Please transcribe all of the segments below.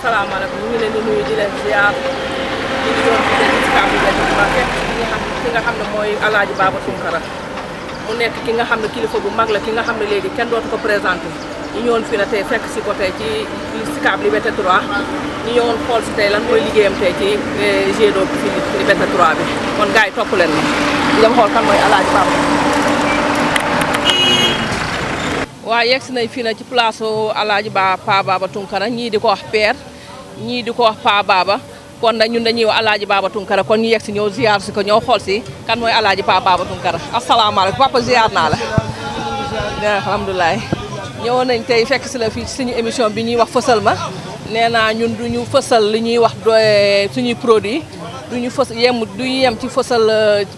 asalaamaaleykum ñu ngi leen di nuyu di leen ziar ñu ngi doon fi ci Sicap Liberté ba fekk ki nga xam ne mooy Alaaji Baba Tounkara mu nekk ki nga xam ne kilifa bu mag la ki nga xam ne léegi kenn dootu ko présenté ñu ñëwoon fii na tey fekk si ko tey ci Sicap Liberté 3 ñu ñëwoon xool si tey lan mooy liggéeyam tey ci jet d'eau bi fii Liberté 3 bi kon gars yi topp leen ma ñu dem xool kan mooy Alaaji Baba. waaw yegg si nañ fii na ci place Alaaji Pa Baba Tounkara ñii di ko wax père ñii di ko wax Pa Baba kon nag ñun dañuy wax Alaaji Baba Tounkara kon ñu yegg si ñëw ziar si ko ñëw xool si kan mooy Alaaji Pa Baba Tounkara asalaamaaleykum papa ziar naa la. alhamdulilah ñëwoon nañ tey fekk si la fii suñu émission bi ñuy wax fësal ma nee naa ñun du ñu fësal li ñuy wax suñuy produit du ñu yem ci fësal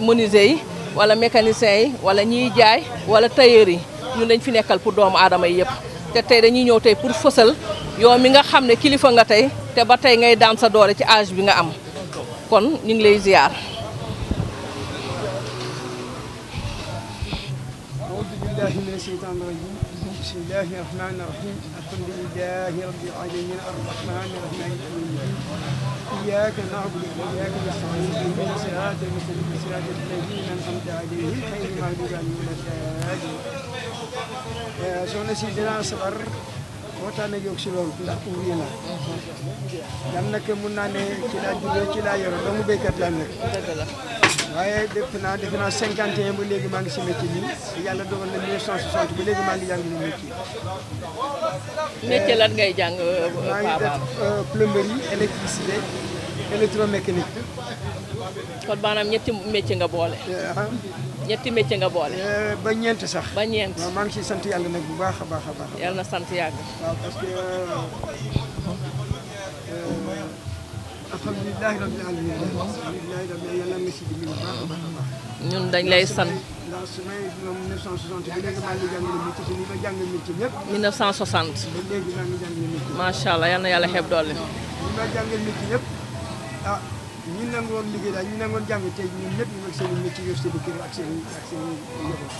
menuisier yi wala mécanicien yi wala ñiy jaay wala tailleur yi. ñun dañ fi nekkal pour doomu aadama yi yëpp te tey dañuy ñëw tey pour fësal yow mi nga xam ne kilifa nga tey te ba tey ngay daan sa doole ci âge bi nga am kon ñu ngi lay ziar. أعوذ بالله من الشيطان الرجيم بسم الله الرحمن الرحيم الحمد لله رب العالمين الرحمن الرحيم إياك نعبد وإياك نستعين اهدنا الصراط المستقيم صراط الذين أنعمت عليهم غير المغضوب عليهم ولا الضالين soxna si dinaa sawar waxtaan ak yow si loolu ndax ouvrier la dam nag mun naa ne ci laa juddoo ci laa yoro doomu béykat laa nag waaye defe naa 51 ba léegi maa ngi si métier bi yàlla dogal na 1960 ba léegi maa ngi jàngale métier. métier lan ngay jàng maa ngi def plomberie électricité électromécanique. kon maanaam ñetti métier nga boole. ñetti métier nga boole. ba ñeent sax. ba ñeent waaw maa ngi ciy sant yàlla nag bu baax a baax a baax. yàlla na sant yàgg. waaw parce que alhamdulilahi rabbil alamin. alhamdulilahi rabbil alamin yàlla na si dimbali bu baax a baax a baax. ñun dañ lay sant. ndax su may ñoom 1960 ba léegi maa ngi jàngale métier te ni ma jàngale métier ñëpp. 1960. ba léegi maa ngi jàngale métier. macha allah yal na yàlla xeeb doole. ni ma jàngale métier ñëpp ah. ñi nangoon liggéey daal ñi nangoon jàng tey ñun ñëpp ñu ngi seen i métier yor seen i kër ak seen i njaboot.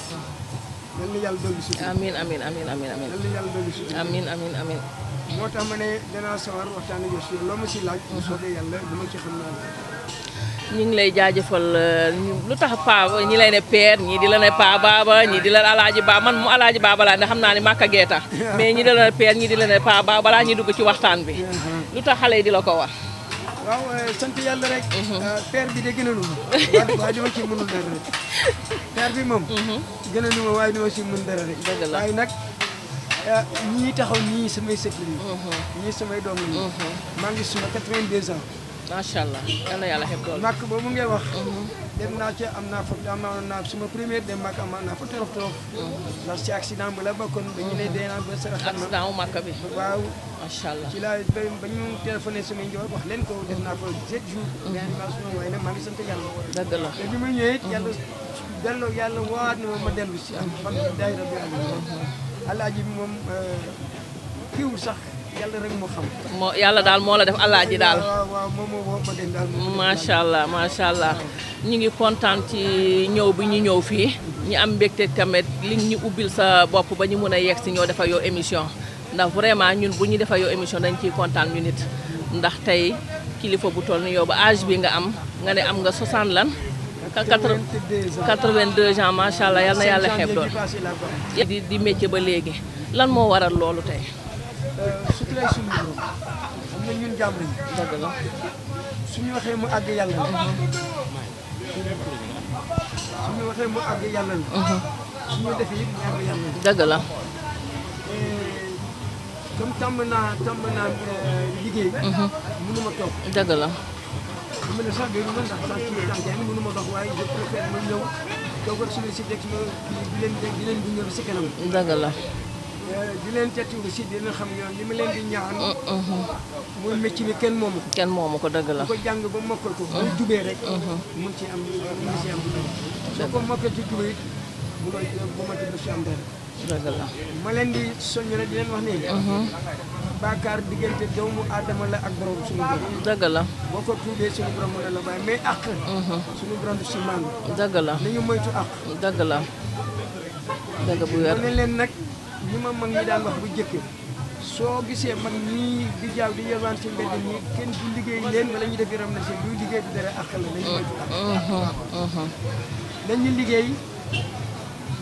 yal na yàlla dolli suuf. amiin amiin amiin amiin amiin. yal na yàlla dolli suuf. amiin amiin amiin. moo tax ma ne danaa sawar waxtaan ak yow si loo ma si laaj. bu soobee yàlla dama ci xam naa la. ñu ngi lay jaajëfal lu tax Pa ñi lay ne père ñii di la ne Pa Baba ñii di la Alaaji Baba man mu Alaaji Baba laa ne xam naa ne màkka gee tax mais ñii di la ne père ñii di la ne Pa Baba balaa ñuy dugg ci waxtaan bi. lu tax xale yi di la ko wax. waaw sant yàlla rek. père bi de gënalu ma. waaye dama ci mënul dara rek. père bi moom. gënalu ma waaye dama ci mën dara rek. dëgg la waaye nag ñii taxaw ñii samay sët lañu. ñii samay doom lañu. maa ngi suma 82 ans. macha allah yal na yàlla xeeb doole. màkk boobu ngay wax. dem naa ca am naa suma première dem màkk am naa fa torof torof. ndax ci accident bu la bokkoon ba ñu ne dee naa ba sara xam na accident wu màkk bi. waaw. macha allah ci laa ba ñu téléphoné samay njaboot wax leen ko def naa fa 7 jours. réanimation waaye nag maa ngi sant yàlla. dëgg la te bi ma ñëwee it yàlla waat na ma dellu si alhamdulilah rabbil alamin. alaaji bi moom kiiwul sax. yàlla rek moo xam. yàlla daal moo la def alaaji daal. waaw moom moo woo ma dem daal. macha allah macha allah ñu ngi kontaan ci ñëw bi ñu ñëw fii. ñu am mbégte tamit li ñu ubbil sa bopp ba ñu mën a yegg si ñoo defa yow émission ndax vraiment ñun bu ñu defa yow émission dañ ciy kontaan ñu nit ndax tey kilifa bu toll ni yow ba âge bi nga am nga ne am nga 60 lan. 82 ans macha allah yal na yàlla xeeb doon. di métier ba léegi lan moo waral loolu tey. suturay suñu borom xam nga ñun jàmm lañu. dëgg la suñu waxee mu àgg yàlla la. suñu waxee mu àgg yàlla la. suñu defee it mu àgg yàlla la. dëgg la. comme tàmm naa liggéey. mënu ma toog. dëgg la. mu ne sax dégg nga ndax sax ci tànk mënu ma dox waaye je préfère ma ñëw toog ak suñu si dëkk di leen gunge ba si kanam. dëgg la. di leen tettu aussi di leen xam yoon li ma leen di ñaan. mooy métier bi kenn moomu ko. kenn moomu ko dëgg la. ko jàng ba mokkal ko. bu jubee rek. mun ci am soo ko mokkal ci jubee it bu ma tudd si am dara. dëgg la. ma leen di soññ rek di leen wax nii. baakaar diggante doomu aadama la ak borom suñu borom. dëgg la. boo ko tuubee suñu borom mën na la bàyyi mais àq. suñu borom du si màngu. dëgg la. nañu moytu àq. dëgg la. dëgg bu wér. ma ne leen nag. li ma mag ñi daan wax bu jëkk soo gisee mag ñii di jaaw di yelwaan ci mbedd ñi kenn du liggéey leen wala ñu def yaram na seen luy liggéey du dara àq la nañu moytu àq nañu liggéey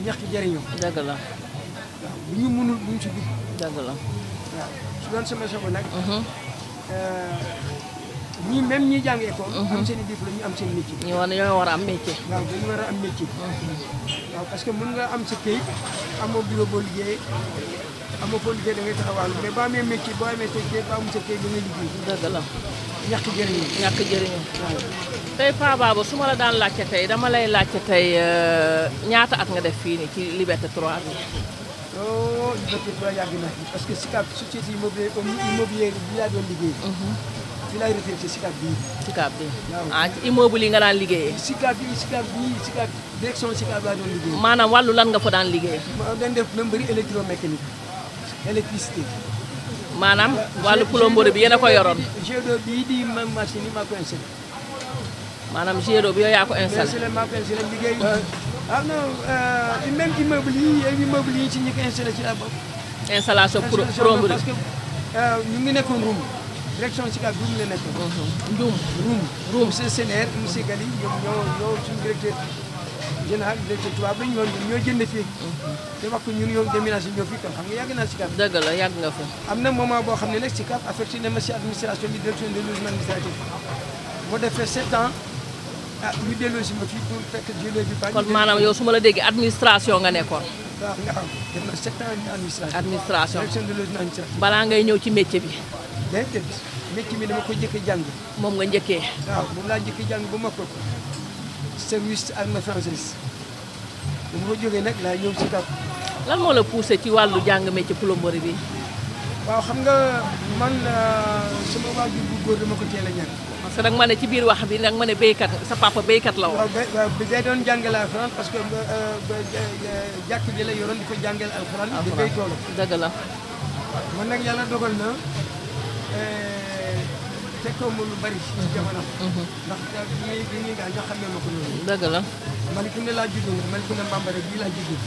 ñax ki jëriñoo dëgg la waaw bu ñu mënul bu ñu ci dugg dëgg la waaw su doon sama sobo nag ñii même ñi jàng école am seen i diplôme ñu am seen métier ñoo war a am métier waaw dañu war a am métier waaw parce que mën nga am sa këyit amoo bureau boo liggéey amoo foo liggéey da ngay taxawal mais boo amee métier boo amee sa këyit ba amul sa këyit da ngay liggéey dëgg la ñàkk jëriñu ñàkk jëriñu tey Pa Baba su ma la daan laajte tey dama lay laajte tey ñaata at nga def fii nii ci Liberté 3 bi oh Liberté 3 yàgg na parce que SICAP société immobilière bi laa doon liggéey fi laay retraité SICAP bii SICAP bi waaw ah ci immeuble yi nga daan liggéeyee SICAP direction SICAP laa doon liggéey maanaam wàllu lan nga fa daan liggéey ma doon def même bëri électromécanique électricité maanaam wàllu plomberie bi yéen a ko yoroon G2 bii di machine yi maa ko installé maanaam G2 bi yow yaa ko installé maa ko installé liggéey non même immeuble yi ci ñi ko installé ci la bopp installation plomberie parce que ñu ngi nekkoon Roum direction SICAP Roum la nekkoon Roum CNR monsieur Gali ñoo suñu directeur général directeur tubaab la ñoo jënd fii te wax ko ñun ñoo déménagé ñoo fii kon xam nga yàgg naa SICAP dëgg la yàgg nga fa am na moment boo xam ne nag SICAP affecté na ma si administration bi direction des logements administratifs moo defee 7 ans ñu delloo si ma fii pour fekk jëlee bi kon maanaam yow su ma la déggee administration nga nekkoon waaw nga xam def na 7 ans administration direction des logements administratifs balaa ngay ñëw ci métier bi déedéet métier bi dama ko njëkk a jàng moom nga njëkkee waaw moom laa njëkk a jàng ba mokkal ko service armée française bu ma fa jógee nag laa ñëw SICAP lan moo la poussé ci wàllu jàng métier plomberie bi waaw xam nga man sama waajur bu góor dama ko teel a ñaan parce que nag ma ne ci biir wax bi nag ma ne béykat sa papa béykat la woon waaw day doon jàngale alxuraan parce que jàkk ji la yoroon di ko jàngale alxuraan di béy toolam dëgg la man nag yàlla dogal na fekkoo ma lu bari ci jamono ndax bi ñuy gaa ñoo xamee ma ko loolu dëgg la Malicounda laa juddoo Malicounda Mbambara bii laa juddoo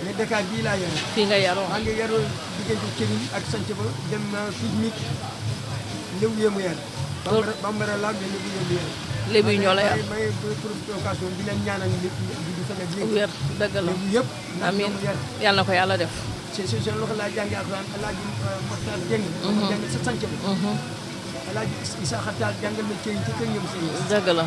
mais Dakar bii laa yaroo fii nga yaroo maa ngi yaroo diggante Kédougou ak sanc ba dem Foundiougne léew yéemu yar Bambara laa mais léew yéemu yar lébu yi ñoo la yar may profité occasion bi leen ñaanal di fan ak léegi wér dëgg la léegi yëpp amiin yàlla na ko yàlla def c'est seen loxo laa jàngee alxuraan Alaaji Moxtaar Jeng jàngal sa sanc ba Alaaji Isaaxa Taal jàngal ma këy ci kër ñoom seen dëgg la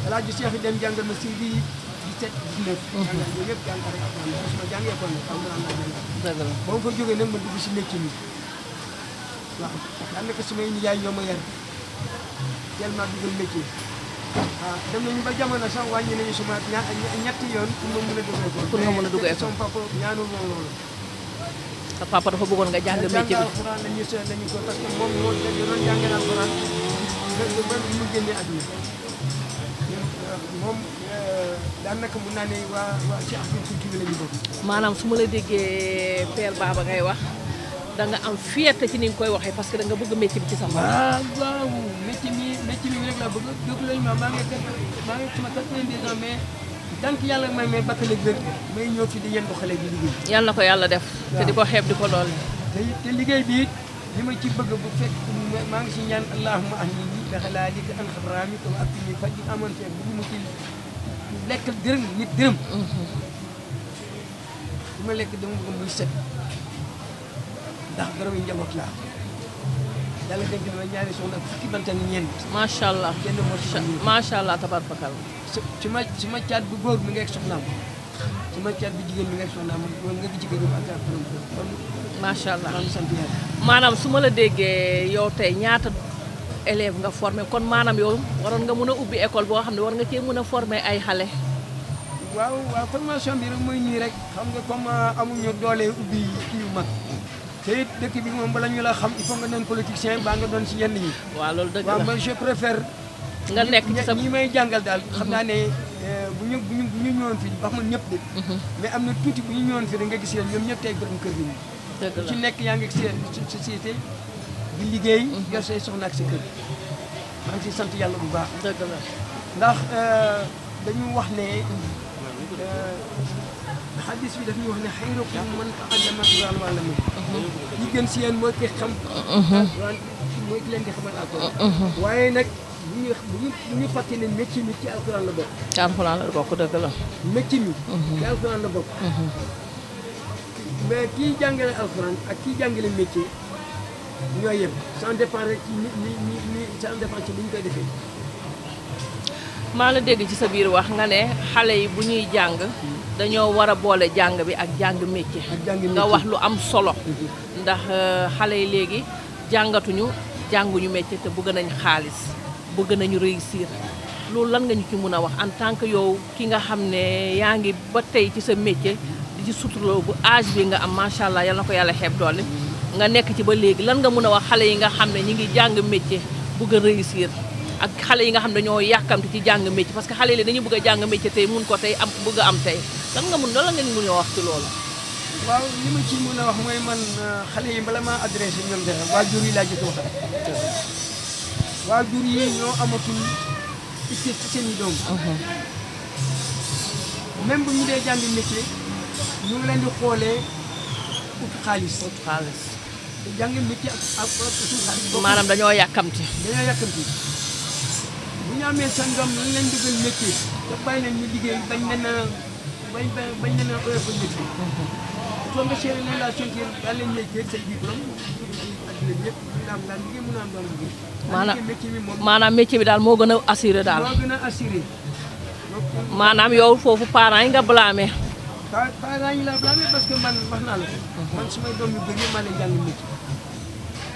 Alaaji Cheikh dem jàngal ma si bi 17 19 yooyu yëpp jàngal rek alxuraan ma jàngee ko ne alxuraan laa jàngal dëgg la ba ma fa jógee nag ma dugg si métier mi waaw daanaka samay nijaay ñoo ma yar tellement dugal métier waaw dem nañu ba jamono sax wàññi nañu suma ñetti yoon pour ma mën a duggee ko pour nga mën a duggee ko sama papa ñaanul moom loolu sa papa dafa bëggoon nga jàng métier bi alxuraan lañu ko parce que moom moo doon jàngal alxuraan ba mu génnee àdduna moom daanaka mun naa ne waa Cheikh Ahmed Kounti bi la ñu bokk maanaam su ma la déggee Père Baba ngay wax da nga am fierté ci ni nga koy waxee parce que da nga bëgg métier bi ci sa xol waaw métier mi rek laa bëgg dëgg lañu maa ngi sama 90 ans mais donc yàlla may bakkale wér may ñëw fi di yendu xale bi liggéey yàlla na ko yàlla def te di ko xeeb di ko doole te liggéey bi it li ma ci bëgg bu fekk maa ngi si ñaan allahumma ahni ni daxalaa li an xabraami ko ak ni faj amoon fekk bu mu ci lekk dërëm nit dërëm bu ma lekk dama bëgg muy set ndax borom yi njaboot laa yàlla dénk na ma ñaari soxna fukki bant ak ñeent macha allah kenn moo ci macha allah tabarfakal su ma caat bu góor mi ngi ak soxnaam su ma caat bu jigéen mi ngi ak soxnaam moom nga gi jigéen ak ak borom kon macha allah maa ngi sant yàlla maanaam su ma la déggee yow tey ñaata élève nga formé kon maanaam yow waroon nga mën a ubbi école boo xam ne war nga cee mën a formé ay xale waaw formation bi rek mooy nii rek xam nga comme amuñu doole ubbi kii yu mag te it dëkk bi moom bala ñu la xam il faut nga doon politicien baa nga doon si yenn yi waaw loolu dëgg waaw la man je préfère nga nekk ci sa ñi may jàngal daal xam naa ne bu ñu ñëwoon fii wax ma ñëpp de mais am na tuuti bu ñu ñëwoon fii rek nga gis leen ñoom ñëpp tey borom kër gi ñu dëgg la ci nekk yaa ngi société di liggéey yor say soxna ak sa kër maa ngi ciy sant yàlla bu baax dëgg la ndax dañu wax ne xadis bi daf ñu wax ne xayrukum man ta'allama al-Qur'an wa 'allamahu. ñi gën si yéen mooy ki xam. alquran mooy ki leen di xamal alquran. waaye nag bu ñu fàtte ne métier mi ci alquran la bokk. ci alxuraan la bokk dëgg la. métier mi. ci alquran la bokk. mais kii jàngale alquran ak kii jàngale métier ñoo yem. ça dépend rek ci ça dépend ci ni ñu koy defee. maa la dégg ci sa biir wax nga ne xale yi bu ñuy jàng dañoo war a boole jàng bi ak jàng métier. nga wax lu am solo. ndax xale yi léegi jàngatuñu jànguñu métier te bëgg nañ xaalis bëgg nañu réussir loolu lan nga ñu ci mën a wax en tant que yow ki nga xam ne yaa ngi ba tey ci sa métier di ci suturloo bu âge bi nga am macha allah yal na ko yàlla xeeb doole nga nekk ci ba léegi lan nga mën a wax xale yi nga xam ne ñi ngi jàng métier bëgg a réussir ak xale yi nga xam ne dañoo yàkkamti ci jàng métier parce que xale yi dañu bëgg a jàng métier tey mun ko tey am bëgg a am tey lan nga mun a wax ci loolu. waaw li ma ci mën a wax mooy man xale yi bala maa adressé ñoom dara waajur yi laa jëkk wax waajur yi ñoo amatul itte ci seen i doom. même bu ñu dee jàng métier ñu ngi leen di xoolee ut xaalis. te jàng métier ak suuf xaalis. maanaam dañoo yàkkamti. bu ñu amee seen doom ñu leen dugal métier te bàyyi leen ñu liggéey bañ leen a oyofal métier. soo nga seetlu ne la ceinture daal leen métier say diplôme adduna bi yëpp mën naa am daal liggéey mën a am doon liggéey. maanaam métier bi daal moo gën a assuré daal. moo gën a assuré. maanaam yow foofu parents yi nga blâmé. parents yi la blâmé parce que man wax naa la ko. man sumay doom yu bëri maa leen jàng métier.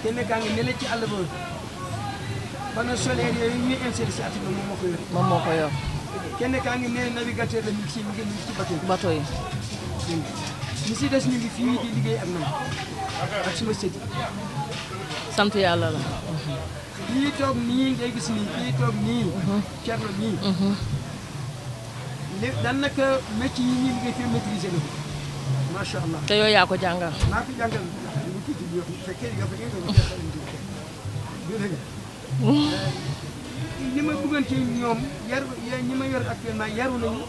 kenn kaa ngi ne la ci àll ba panneau solaire yooyu ñuy insérer si atelier moom moo ko yor. kenn kaa ngi ne navigateur la ñu ngi ci bateau yi. ñi si des ñu ngi fii di liggéey ak man ak suma sëti. sant yàlla la. kii toog nii ngay gis nii kii toog nii. Thierno nii. léegi daanaka métier yi ñuy liggéey fii maîtriser na ko macha allah. te yow yaa ko jàngal. maa ko jàngal lu kii tudd yoo fekkee yow fekkee li ma bëggoon ci ñoom ñi ma yor actuellement yaru nañu.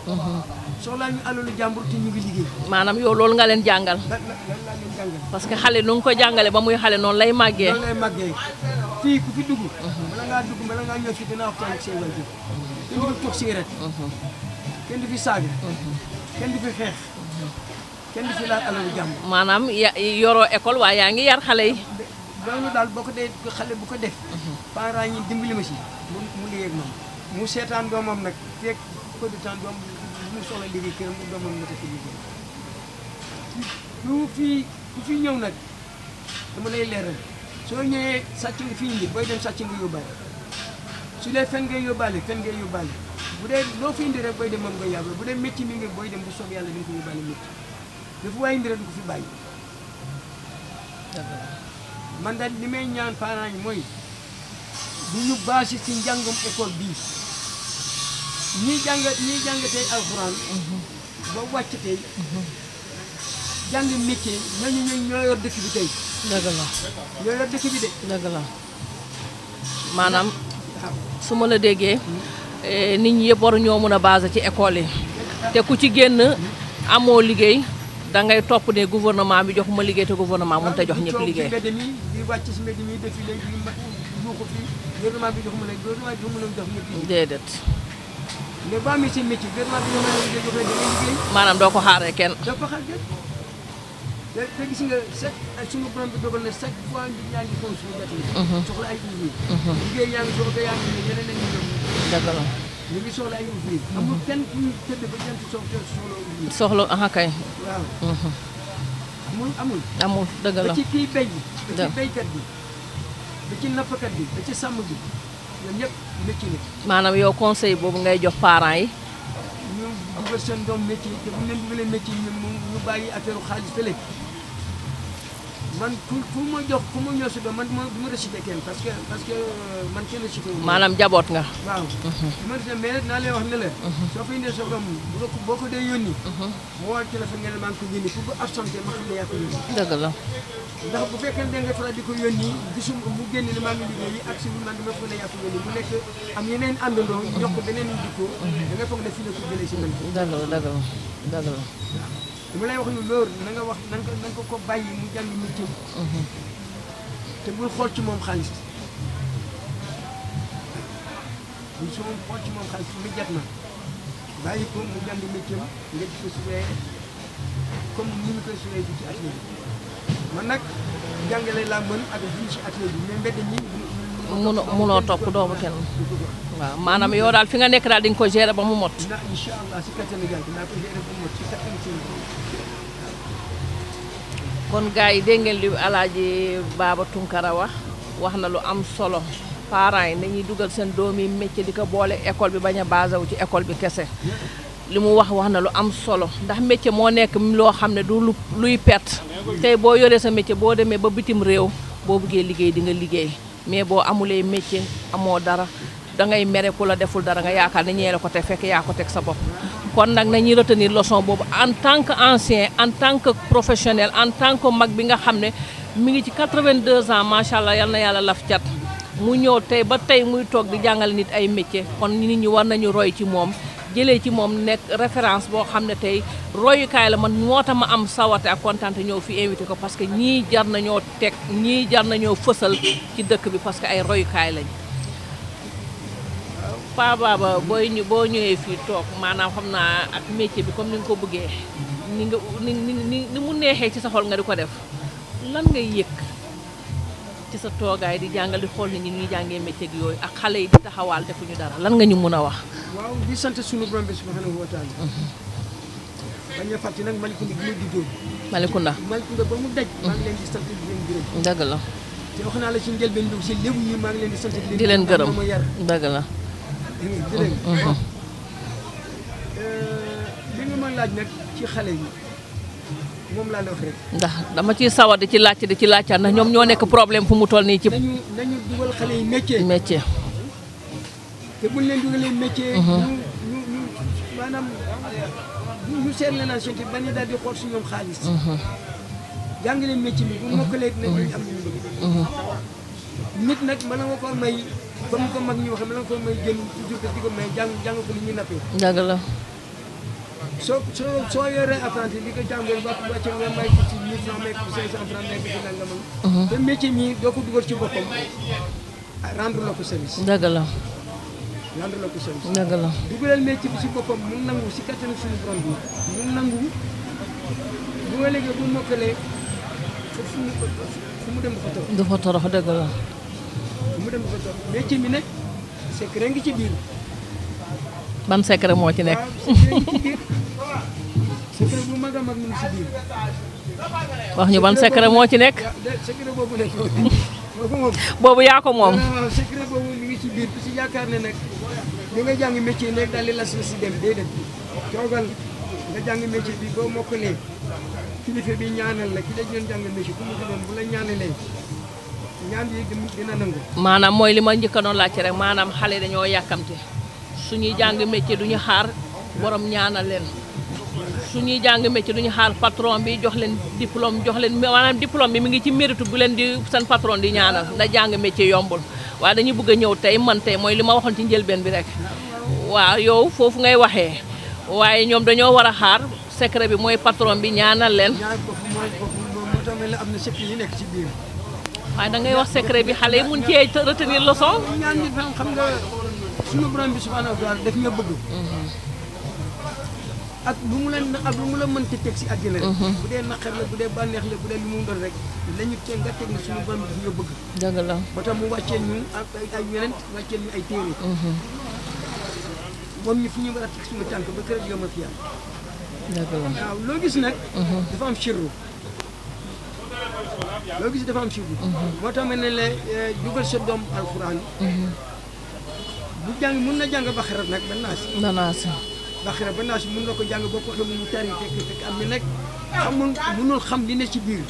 soxlaa ñu alalu jàmbur te ñu ngi liggéey. maanaam yow loolu nga leen jàngal. lan laa leen jàngal. parce que xale nu nga ko jàngale ba muy xale noonu lay màggee. noonu lay màggee fii ku fi dugg. bala ngaa ñëw fii dinaa waxtaan ak seen waajur. kenn du fi toog cigarette. kenn du fi saaga. kenn du fi xeex. kenn du fi laal alalu jàmbur. maanaam yoroo école waaye yaa ngi yar xale yi. loolu daal boo ko dee xale bu ko def. parents ñi dimbali ma si. mu liggéey ak moom mu seetaan doomam nag fekk peu de temps doom mu soxla liggéey këram doomam na ko fi liggéey. ku fi ñëw nag dama lay leeral soo ñëwee sàcc nga fi indi booy dem sàcc nga yóbbaale su dee fen ngay yóbbaale bu dee loo fi indi rek booy dem moom nga yàlla bu dee métier mi nga booy dem bu soog yàlla dañ ko yóbbaale métier dafa waaye indi rek du ko fi bàyyi. man daal li may ñaan parents yi mooy bu ñu basé ci njàngum école bii ñiy jàng tey alxuraan ba wàcc tey jàng métier ñoo yor dëkk bi tey. dëgg la ñoo yor dëkk bi de. dëgg la maanaam su ma la déggee nit ñi yëpp waru ñoo mën a basé ci école yi te ku ci génn amoo liggéey da ngay topp ne gouvernement bi joxuma liggéey te gouvernement mënut a jox ñëpp liggéey. di wàcc si mbedd mi def léegi yuuxu fi gouvernement bi joxuma la gouvernement bi joxuma la jox ñëpp liggéey. déedéet. mais boo amee seen métier gouvernement bi jox leen da ngay liggéey. maanaam doo ko xaaree kenn. doo ko xaar kenn te gis nga suñu borom bi dogal na chaque fois yaa ngi xool suñu gerte yi. soxla ay ouvrier. liggéey yaa ngi soxla yaa ngi yeneen ak ñoom. dëgg la. ñu ngi soxla ay ouvrier. amul kenn ku ñu tëdd ba jant soxla ouvrier. soxla aha kay. waaw. amul dëgg la ba ci kii béy bi. ba ci béykat bi. ba ci nappkat bi ba ci sàmm bi ñoom ñëpp métier la. maanaam yow conseil boobu ngay jox parents yi. ñu dugal seen doom métier te bu ñu leen dugalee métier ñu bàyyi affaire xaalis fële man ku ma jox ku ma ñëw si doom man du ma récité kenn parce que man kenn récité wu. maanaam jaboot nga. waaw. du ma récité mais nag naa leen wax ne la. soo fi indee sa doom boo ko dee yónni. moo war téléphone nga ne maa ngi ko yónni pour bu absenté ma xam ne yaa ko yónni. dëgg la. ndax bu fekkee ne da nga faral di ko yónni gisum mu génn ne maa ngi liggéey ak si man dama foog ne yaa ko yónni mu nekk am yeneen àndandoo ñokk beneen jikko da nga foog ne fii la ko jëlee si man. dëgg la. dama lay wax ni loolu na nga wax na nga ko bàyyi mu jàng métier te bul xool ci moom xaalis bul xool ci moom xaalis mu jot na bàyyi ko mu jàng métier nga di ko surveiller comme ni ñu koy surveiller bi ci atelier bi man nag jàngale laa mën ak fii ci atelier bi mais mbedd ñi munoo topp doomu kenn waaw maanaam yow daal fi nga nekk daal di nga ko gérer ba mu mot. incha allah si kattanu Yàlla dinaa ko gérer ba mu mot si kattanu kon gars yi dégg ngeen li Alaaji Baba Tounkara wax na lu am solo parents yi nañuy dugal seen doom yi métier di ko boole école bi bañ a basé wu ci école bi kese li mu wax na lu am solo ndax métier moo nekk loo xam ne du luy perte tey boo yoree sa métier boo demee ba bitim réew boo buggee liggéey di nga liggéey mais boo amulee métier amoo dara da ngay mere ku la deful dara nga yaakaar ne ñee la ko teg fekk yaa ko teg sa bopp kon nag nañuy retenir leçon boobu en tant que ancien en tant que professionnel en tant que mag bi nga xam ne mi ngi ci 82 ans macha allah yal na yàlla laf cat mu ñëw tey ba tey muy toog di jàngal nit ay métier kon nit ñi war nañu roy ci moom jëlee ci moom nekk référence boo xam ne tey royukaay la man moo tax ma am sawate ak kontaan ñëw fi invité ko parce que ñii jar nañoo teg ñii jar nañoo fësal ci dëkk bi parce que ay royukaay lañ Pa Baba boo ñëwee fii toog maanaam xam naa ak métier bi comme ni nga ko bëggee ni mu neexee ci sa xol nga di ko def lan ngay yëg ci sa toogaay di jàngal di xool nit ñi ñuy jàngee métier gi yooyu ak xale yi di taxawaal defuñu dara lan nga ñu mun a wax. waaw di sant sunu borom bi subhanahu wa taala. bañ a fàtte nag Malicounda bi ma juddoo. Malicounda ba mu daj. maa ngi leen di sant di leen gërëm. dëgg la. te wax naa la ci njëlbeen bi si lébu yi maa ngi leen di sant di leen gërëm dëgg la. li nga ma laaj nag ci xale yi moom laa la wax rek. ndax dama ciy sawar di ci laajte ndax ñoom ñoo nekk problème fu mu toll nii ci. nañu dugal xale yi métier. te buñ leen dugalee métier. ñu maanaam ñu seet leen a seeti bañ a daal di xool si ñoom xaalis. jàng leen métier bi bu mokkalee dinañ am lu ñu bëgg. nit nag mën na nga ko may comme ko mag ñu waxee mën na nga ko may jël toujours que di ko may jàng ko li ñuy nappee. dëgg la. soo yoree apprenti li ko jàngoon ba wàcce nga may ko ci 1000 francs may ko 500 francs may ko ci nangamam. te métier mi doo ko dugal ci boppam rendre la ko service. dëgg la. rendre la ko service. dëgg la. dugalal métier bi si boppam mu nangu si kattanu suñu borom bi mu nangu bu ma léegi bu mokkalee fu mu dem dafa torox. dëgg la. fu mu dem dafa torox métier mi nag secret ngi ci biir. ban secret moo ci nekk. secret bu mag a mag mu ngi si biir. wax ñu ban secret moo ci nekk. secret boobu nekk boobu yaa ko moom. waaw secret boobu mi ngi ci biir ku si yaakaar ne nag li nga jàng métier nekk daal di las la si dem déedéet toogal nga jàng métier bi boo mokkalee kilifa bi ñaanal la ki la doon jàng métier ku mu ko doon bu la ñaanalee ñaan yi dina nangu. maanaam mooy li ma njëkk a doon laajte rek maanaam xale dañoo yàkkamte suñuy jàng métier duñu xaar borom ñaanal leen suñuy jàng métier duñu xaar patron bi jox leen diplôme maanaam diplôme bi mi ngi ci mérite bu leen di seen patron di ñaanal ndax jàng métier yombul waaye dañu bëgg a ñëw tey mooy li ma waxoon ci njëlbeen bi rek waaw yow foofu ngay waxee waaye ñoom dañoo war a xaar secret bi mooy patron bi ñaanal leen. ñaar foofu moo tax mel ne am na secret yi nekk ci biir. waaye da ngay wax secret bi xale yi mun cee retenir leçon. ñaan ñi xam nga suñu borom bi subhanahu wa taala daf ñu bëgg. ak lu mu la mënti teg si àddina rek. bu dee naqar la bu dee bànneex la bu dee lu mu doon rek lañu teg nga teg na suñu borom bi daf ñu bëgg. dëgg la. ba tax mu wàccee ñu ay yeneen wàccee ñu ay téere. moom ñu fu ñu war a teg suñu tànk ba kër gi ma fi yàlla. dëgg la. waaw loo gis nag. dafa am sirru. loo gis dafa am sirru. moo tax ma ne la dugal sa doom alxuraan. bu jàng mun na jàng Baqara nag ba Naas. Baqara ba Naas mun na ko jàng boo ko waxee mu tari fekk am na nag munul xam li ne ci biir.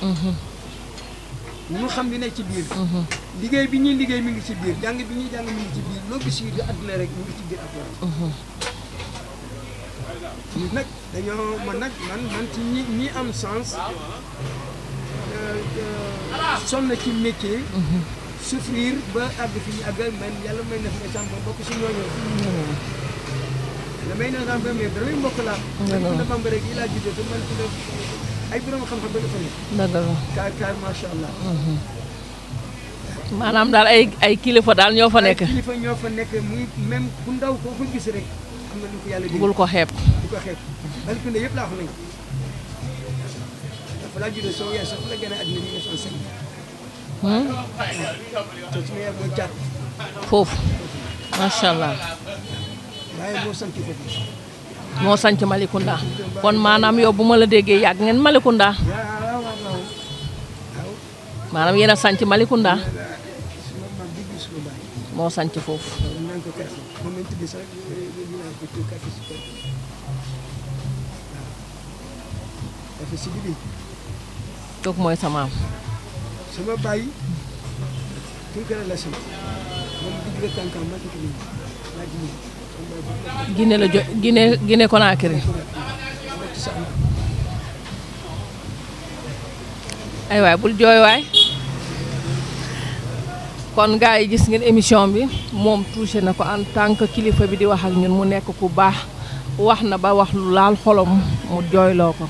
munul xam li ne ci biir. liggéey bi ñuy liggéey mi ngi ci biir jàng bi ñuy jàng mi ngi ci biir loo gis yi di àdduna rek mi ngi ci biir alxuraan. nag dañoo man ci ñi am sens sonn ci métier. souffrir ba àgg fi ñu àgg man yàlla may na fi nga sàmm bokk si ñooñu. damay naan am mais damay mbokk laa. dëgg la man rek yi laa juddoo te man ay borom xam-xam ba dafa nekk. dëgg la kaar macha allah. maanaam daal ay kilifa daal ñoo fa nekk. ay kilifa ñoo fa nekk muy même ku ndaw koo ko gis rek am na lu ko yàlla. bul ko xeeb. du ko xeeb Malicounda yëpp laa ko nañ dafa laa juddoo soo yaay sax fu la gën a àddina 1905. te su ma yaay mooy jaar. foofu macha allah. waaye moo sant foofu. moo sanc Malicounda kon maanaam yow bu ma la déggee yàgg ngeen Malicounda. waaw. maanaam yéen a sanc Malicounda. suma mag bi gis lu baax. moo sanc foofu. moom nañ ko kàrti moom lañ tuddee sax dinaa ko tudd kàrti si kër waaw kàrti si bi kooku mooy sa maam. sama baay Tunkara la sant moom digg la tànkam ma dikk nii laa ji nii Guinée la Guinée Conakry. ay waay bul jooy waay. kon gars yi gis ngeen émission bi moom touché na ko en tant que kilifa bi di wax ak ñun mu nekk ku baax wax na ba wax lu laal xolom mu jooyloo ko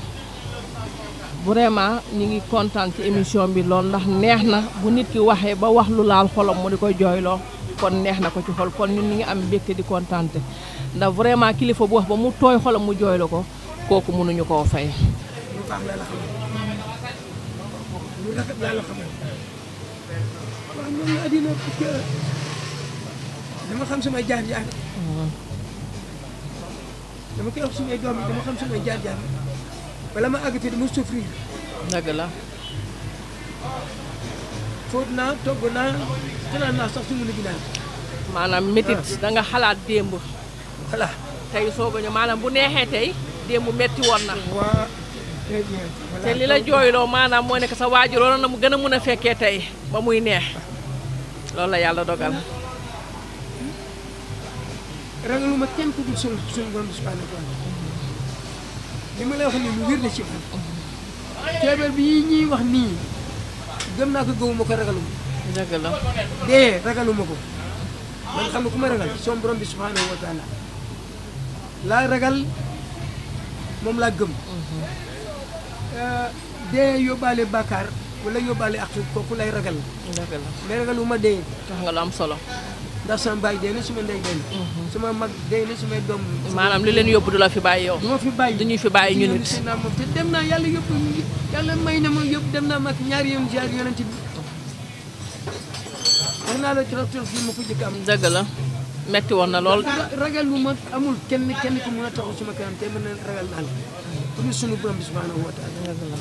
vraiment ñi ngi kontaan ci émission bi lool ndax neex na bu nit ki waxee ba wax lu laal xolom mu di koy jooyloo kon neex na ko ci xol kon ñun ñi ngi am mbégte di kontaante ndax vraiment kilifa bu wax ba mu tooy xolam mu jooyloo ko kooku mënuñu koo fay. lu baax la la xamal lu rafet la la xamal waaw moom la àddina parce que dama xam samay jaar-jaar dama koy wax sumay doom yi dama xam samay jaar-jaar bala ma àgg te dama souffrir. dëgg la. fóot naa togg naa fanaan naa sax su mu ginaar. maanaam métit da nga xalaat démb. voilà. tey soog a ñëw maanaam bu neexee tey démb metti woon na. waa très bien. te li la jooyloo maanaam moo nekk sa waajur waroon na mu gën a mën a fekkee tey ba muy neex loolu la yàlla dogal. ragaluma kenn ku dul suñu borom bi subhanahu wa taala li ma lay wax nii lu wér la ci man. feebar bi ñuy wax nii gëm naa ko gëmuma ko ragaluma. dëgg la. dee ragaluma ko man xam nga ku ma ragal son borom bi subhanahu wa taala laa ragal moom laa gëm. dee yóbbaale bàkkaar wala yóbbaale ak kooku lay ragal. dëgg la. mais ragaluma dee. tax nga lu am solo. ndax sama baay dee na suma ndey dee na. sama mag dee na sumay doom. maanaam li leen yóbbu du la fi bàyyi yow. du ma fi bàyyi du ñuy fi bàyyi ñu nit. moom te dem naa yàlla yóbbu yàlla may na ma yóbbu dem naa mag ñaari yoon ziar yonent bi wax naa la trop trop fii ma fa jëkk am. dëgg la metti woon na lool. ragal lu ma amul kenn ku mën a taxaw suma kanam te mën na ragal naa la pour sunu borom bi subhanahu wa taala. dëgg la.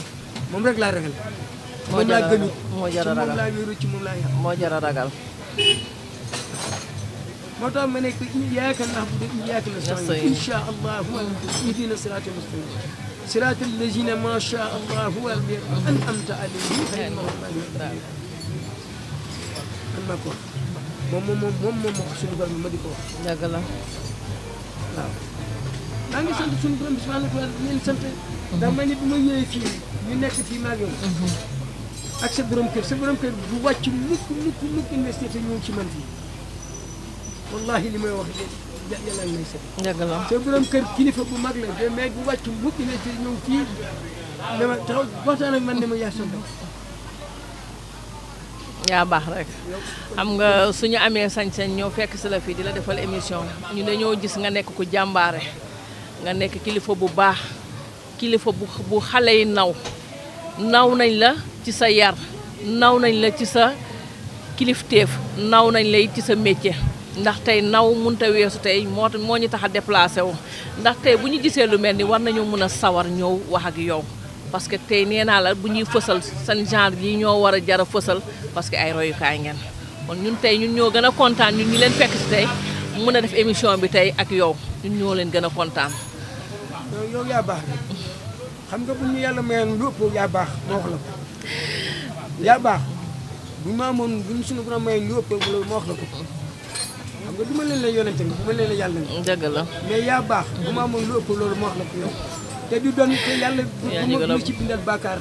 moom rek laa ragal. moo jar a gënu moo jar a ci moom ragal laa wéeru ci moom laa yàq. moo jar a ragal. moo tax ma ne ko iyyaaka na'budu wa iyyaaka nasta'iin insha allahu ihdina siraatal mustaqiim siraatal laziina maa shaa allahu an'amta alayhim ghayril maghduubi alayhim man maa ko wax moom moo ko suñu borom ma di ko wax. dëgg la. waaw maa ngi sant suñu borom bi subhanahu wa taala di leen sant. ndax man it bu ma ñëwee fii ñu nekk fii maa ngi yow. ak sa borom kër bu wàcc mukk investir te ñëw ci man fii wallahi li may wax yàlla may set. dëgg la. sa borom kër kilifa bu mag la de mais bu wàcc mukk investir ñëw fii dama taxaw waxtaan ak man ne ma yaa sa bopp. yaa baax rek xam nga suñu amee sañ-sañ ñëw fekk si la fii di la defal émission ñu dañoo gis nga nekk ku jàmbaare nga nekk kilifa bu baax kilifa bu xale yi naw nañ la ci sa yar naw nañ la ci sa kilifteef naw nañ la it ci sa métier ndax tey naw mënut a weesu tey moo ñu tax a déplacé wu ndax tey bu ñu gisee lu mel ni war nañoo mën a sawar ñëw wax ak yow parce que tey nee naa la bu ñuy fësal seen genre yi ñoo war a jar a fësal parce que ay royukaay ngeen kon ñun tey ñun ñoo gën a kontaan ñun ñi leen fekk si tey mën a def émission bi tey ak yow ñun ñoo leen gën a kontaan. yow yaa baax rek xam nga bu ñu yàlla mayoon lu ëpp yaa baax moo wax la ko yaa baax bu ma amoon bu ñu suñu borom mayoon lu ëpp loolu moo wax la ko xam nga du ma leen la yonente nga du ma leen la yàlla nga. dëgg la mais yaa baax bu ma amoon lu ëpp loolu moo wax la ko yow. te du doon te yàlla bu ma ci bindal bàkkaar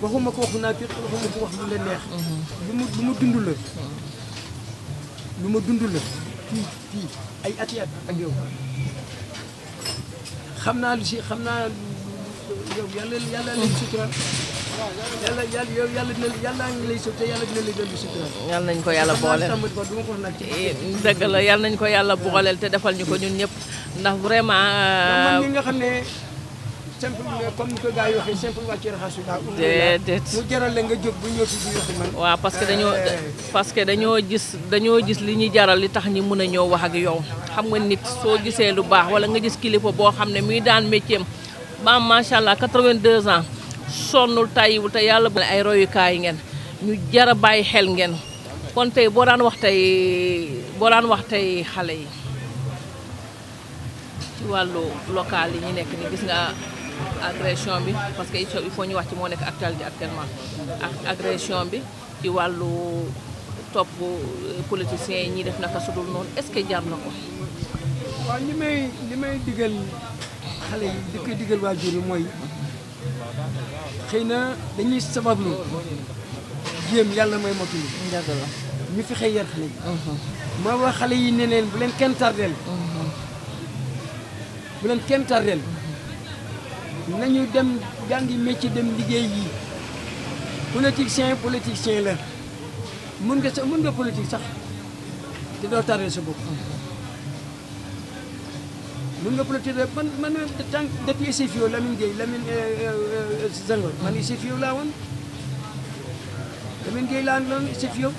waxuma ko waxu naa fi waxuma ko wax lu la neex lu ma dund la lu ma dund la fii ay ati at ak yow xam naa yow yàlla lay sutural yow yàlla ngi lay sut te yàlla dina lay dolli sutural. yàlla nañ ko yàlla booleel dëgg la yàlla nañ ko yàlla booleel te defal ñu ko ñun ñëpp ndax vraiment. man mi nga xam ne simple comme ni ko gars yi waxee simple wàcce raxasu daa. déedéet mu jaral la nga jóg bu ñëw fi di wax man. waaw parce que dañoo gis li ñuy jaral li tax ñi mën a ñëw wax ak yow xam nga nit soo gisee lu baax wala nga gis kilifa boo xam ne muy daan métier am ba macha allah 82 ans sonnul tàyyiwul te yàlla bu ay royukaay ngeen ñu jar a bàyyi xel ngeen kon tey boo daan wax tey xale yi ci wàllu local yi ñu nekk ni gis nga agression bi parce que il faut ñu wax ci moo nekk actualité actuellement ak agression bi ci wàllu topp politiciens yi ñuy def naka sudul noonu est-ce que jar na ko. waaw li may digal xale yi di koy digal waajur yi mooy xëy na dañuy sabablu jéem yàlla mooy mottali. dëgg la ñu fexe yar xale yi. ma wax xale yi ne leen bu leen kenn tardeel. bu leen kenn tardeel. nañu dem jàngi métier dem liggéey yi politicien la mën nga politique sax te doo tardeel sa bopp. mën nga politique man tant depuis SFIO Lamine Senghor man SFIO laa woon Lamine Gueye laa woon SFIO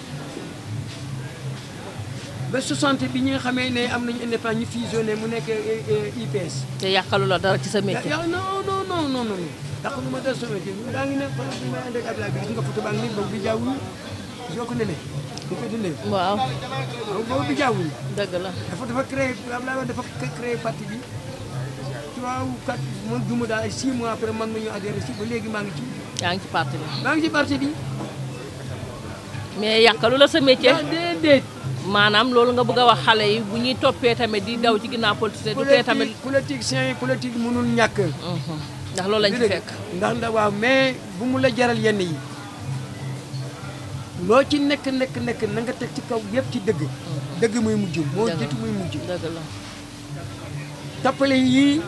ba 60 bi ñi nga xamee ne am nañu indépendance ñu fusionné mu nekk IPS. te yàqalu la dara ci sa métier. non yàqalu ma dara sa métier daa ngi ne fan bi may ànd ak Abdoulaye bi gis nga photo baa ngi nii boobu bi jaawul soo ko nenee di ko dundee. waaw boobu bi jaawul. dëgg la dafa créé Abdoulaye dafa créé parti bi 3 ou 4 moom duma daal ay 6 mois après man ma ñu adhéré si ba léegi maa ngi ci. yaa ngi ci parti bi. maa ngi ci parti bi. mais yàqalu la sa métier. déedéet. maanaam loolu nga bëgg a wax xale yi bu ñuy toppee tamit di daw ci ginnaaw politique du tee tamit. politique mënul ñàkk. ndax loolu lañ ci fekk. ndax waaw mais bu mu la jaral yenn yi loo ci nekk na nga teg ci kaw yëpp ci dëgg. dëgg muy mujj moo jiitu muy mujj. dëgg la tappale yii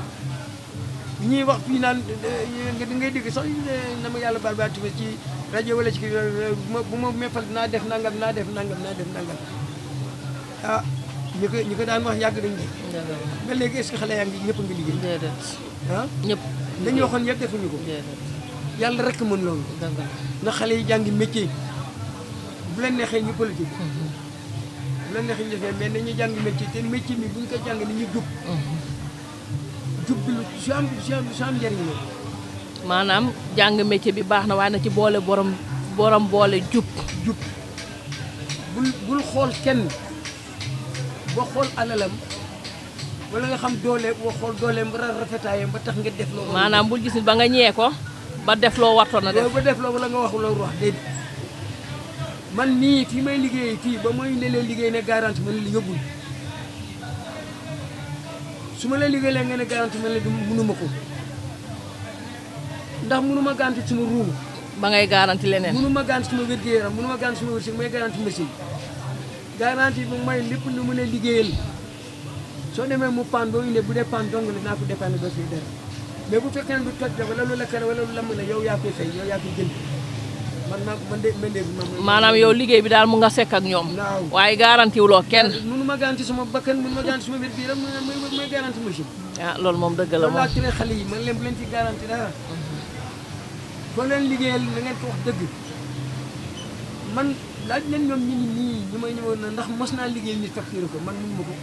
ñuy wax fii naan ngay dégg sax na ma yàlla baal ba ci rajo wala ci bu ma méppal naa def nangam ah ñi ko daan wax yàgg nañu ne. mais léegi est-ce que xale yaa ngi ñëpp a ngi liggéey. déedéet ah ñëpp. dañu waxoon yëpp defuñu ko. yàlla rek mën loolu. ndax xale yi jàngi métier bu leen neexee ñu politique. bu leen neexee ñu defee mais nañu jàngi métier te métier mi bu ñu ko jàng ni ñu jub. jub bi lu su am njëriñ la. maanaam jàng métier bi baax na waaye na ci boole borom boole jub. bul xool kenn. boo xool alalam wala nga xam doole boo xool dooleem rafetaayam ba tax nga def loo. maanaam bul gis nit ba nga ñee ko ba def loo wartoon na def. ba def loo wala nga wax loolu wax déedéet man nii fii may liggéey fii ba may ne leen liggéey ne garanti ma ne la yóbbul su ma la liggéeyee nga ne garanti ma ne la mënuma ko ndax mënuma garanti suma ruu. ba ngay garanti leneen. mënuma garanti suma wér-gu-yaram mënuma garanti suma wërsëg may garanti machine. garantie bi mooy lépp lu mën a liggéeyal soo demee mu pan boo indee bu dee pan dong la naa ko dépanner ba fii dara mais bu fekkee ne du toj wala lu lakkale wala lu lamb la yow yaa koy fay yow yaa koy jënd maanaam yow liggéey bi daal mu nga sekk ak ñoom. waaye garanti wuloo kenn. mënu ma garanti sama bakkan mënu ma garanti sama wér-gu-yaram mooy garanti machine. ah loolu moom dëgg la moom loolu laa tere xale yi man leen bu leen ci garanti dara. kon leen liggéeyal na ngeen ko wax dëgg man. laaj leen ñoom ñu ngi nii ñu may ñëwoon na ndax mos naa liggéey nit facturé ko man mënu ma ko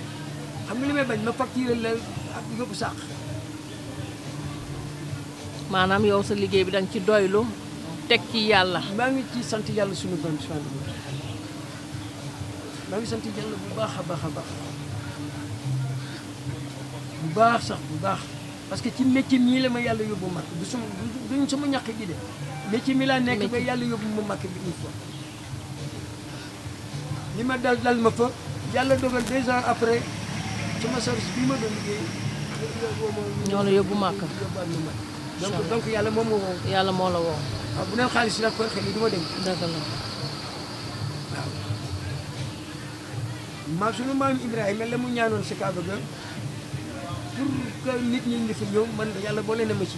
xam nga li may bañ ma facturé la ak yóbbu sàq. maanaam yow sa liggéey bi danga ci doylu teg ci yàlla. maa ngi ci sant yàlla sunu borom subhanahu wa taala maa ngi sant yàlla bu baax a baax bu baax sax bu baax parce que ci métier mii la ma yàlla yóbbu màkk duñ sama ñàkk gi de métier mi laa nekk ba yàlla yóbbu ma màkk bi une fois. li ma dal ma fa yàlla dogal 2 ans après sama service bii ma doon liggéey. ñoo la yóbbu màkk. donc yàlla moom moo woo. yàlla moo la woo. waaw bu neen xaalis nag kon xel yi du ma dem. dëgg la. waaw sunu maam Ibrahima la mu ñaanoon si Kaaba ga pour que nit ñi ñu fi ñëw man yàlla boole na ma ci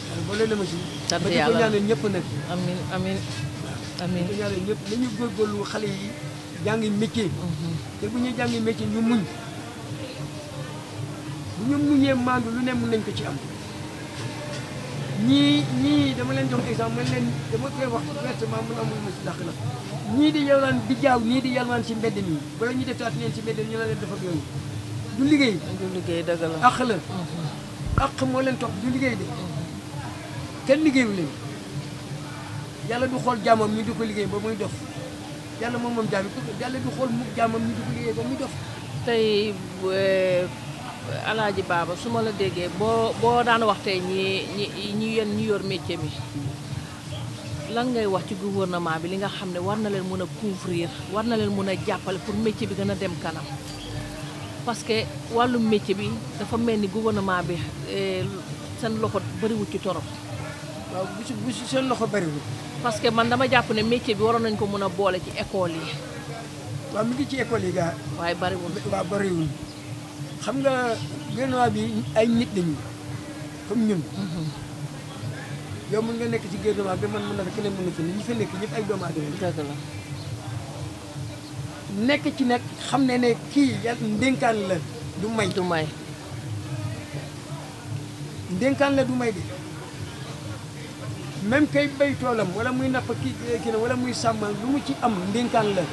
yàlla boole na ma ci. sant ba di ko yàlla ñaanal ñëpp nag. amiin amiin amiin. di ko ñaanal ñëpp nañu góorgóorlu xale yi jàngi métier. te bu ñuy jàngi métier ñu muñ bu ñu muñee maandu lu ne mun nañ ko ci am. ñii dama leen jox exemple man leen dama koy wax ouvertement mun amul ma si dàq na ñii di yalwaan di jaaw ñii di yalwaan si mbedd mi bala ñu def taat neen si mbedd mi ñu la leen dafa yooyu du liggéey. du liggéey dëgg la. àq la. àq moo leen topp du liggéey de kenn liggéeyu leen yàlla du xool jaamam ñu di ko liggéey ba muy dof yàlla moom jaam yàlla du xool mu jaamam ñu di ko liggéey ba muy dof. tey Alaaji Baba su ma la déggee boo daan wax tey ñi yor métier bi lan ngay wax ci gouvernement bi li nga xam ne war na leen mën a couvrir war na leen mën a jàppale pour métier bi gën a dem kanam parce que wàllu métier bi dafa mel ni gouvernement bi seen loxo bëriwul ci torop. waaw bu si seen loxo bëriwul. parce que man dama jàpp ne métier bi waroon nañ ko mën a boole ci école yi. waaw mi ngi ci école yi gaa. waaye bëriwul. waaw bëriwul. xam nga gouvernement bi ay nit lañu comme ñun. yow mën nga nekk ci gouvernement bi man mën na fa keneen mën na fi ne ñi fa nekk ñëpp ay doomu aadama. dëgg la. nekk ci nag xam ne kii yàlla ndénkaan la du may. du may. ndénkaan la du may de même kay bay toolam wala muy napp kii na wala muy sàmm lu mu ci am ndénkaan la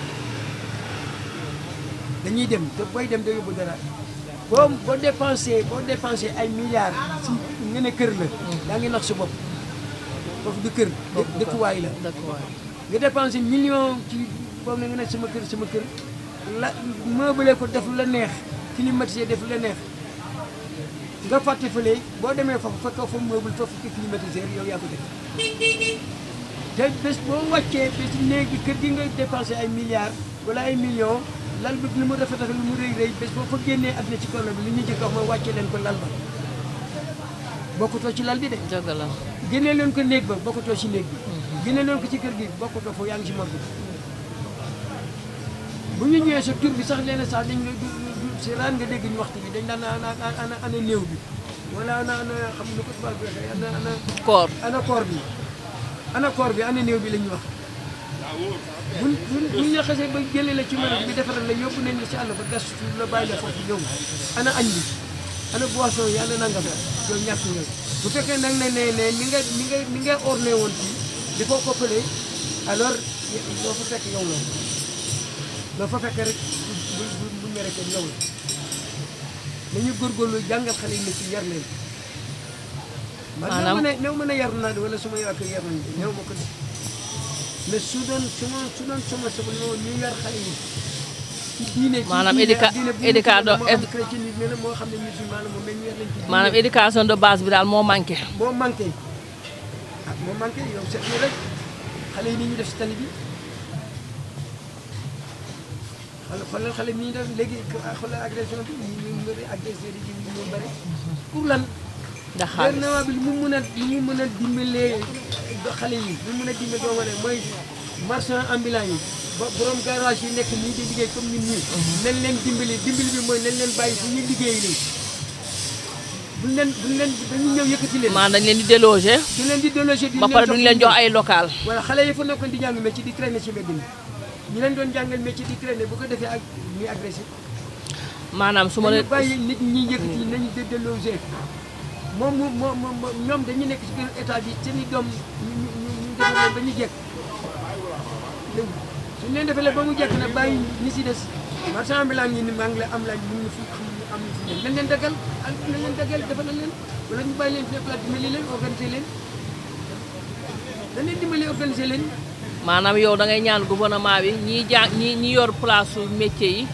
dañuy dem te booy dem da yóbbu dara. boo dépensé ay milliards si nga ne kër la daa ngi nax sa bopp foofu du kër dëkkuwaay la nga dépensé million ci boobu na nga ne sama kër la meublé ko def la neex climatisé def la neex nga fàtte fële boo demee foofu fekk fa meuble foofu ko climatisé yow yaa ko def te bés boo wàccee ba ci néeg bi kër gi nga dépensé ay milliards wala ay millions lal bi lu mu rafet lu mu rëy bés boo fa génnee àdduna ci kaw bi li ñu jëkk wax mooy wàcce leen ko lal ba bokkutoo ci lal bi de. dëgg la. génnee leen ko néeg ba bokkutoo ci néeg bi. génnee leen ko ci kër gi bokkutoo foofu yaa ngi ci morgue bi. bu ñu ñëwee sa tur bi sax leen sax dañ nga si raan nga dégg ñu waxtu bi dañ daan ana néew bi wala ana xam nga ko tubaab bi waxee ana koor ana néew bi la ñuy wax. buñ la xasee ba jëlee la ci mën bi defaral la yóbbu nañ la ci àll ba gas la bàyyi la foofu yow ana añ bi ana boisson yi ana nangam yow ñàkk nga bu fekkee nag ne ni nga orné woon fii di ko koppalee alors loo fa fekk yow la loo fa fekk rek bu mere kenn yow la nañu góorgóorlu jàngal xale yi ne ci yar leen. maanaam man néew mën a yar naa wala suma yaa ko yar nañ néew ma ko de mais su doon sama ñu yar xale yi ci diine maanaam maanaam éducation de base bi daal moo manqué. moo manqué yow seet ni rek xale yi ni ñu def si tali bi xoolal xale mi ñu def léegi xoolal agression bi ñu bëri agresseur yi ñu bëri pour lan ndax xaalis gouvernement bi lu mu mën a dimbalee xale yi lu mu mën a dimbale doo wane mooy marchand ambulant yi borom garage yi nekk nii di liggéey comme ñun ñii nañ leen dimbali bi mooy nañ leen bàyyi fu ñuy liggéey nii buñ leen dañu ñëw yëkkati leen maanaam dañ leen di déloger ba pare duñ leen jox ay local voilà xale yi fa nekkoon di jàng métier di traîner ci mbedd mi ñi leen doon jàngal métier di traîner bu ko defee ak ñuy agressé maanaam su ma leen bàyyi nit ñi yëkkati nañ déloger moom ñoom dañuy nekk ci biir état bi seen i doom ñu defal leen ba ñu jekk suñu leen defalee ba mu jekk na bàyyi ni si des marchand ambulant yi ni maa ngi la am laaj mun na fi am na fi nañ leen daggal defal leen wala ñu bàyyi leen fi nekk dimbali leen organiser leen dañ leen dimbali organiser leen. maanaam yow da ngay ñaan gouvernement bi ñi yor place su métier yi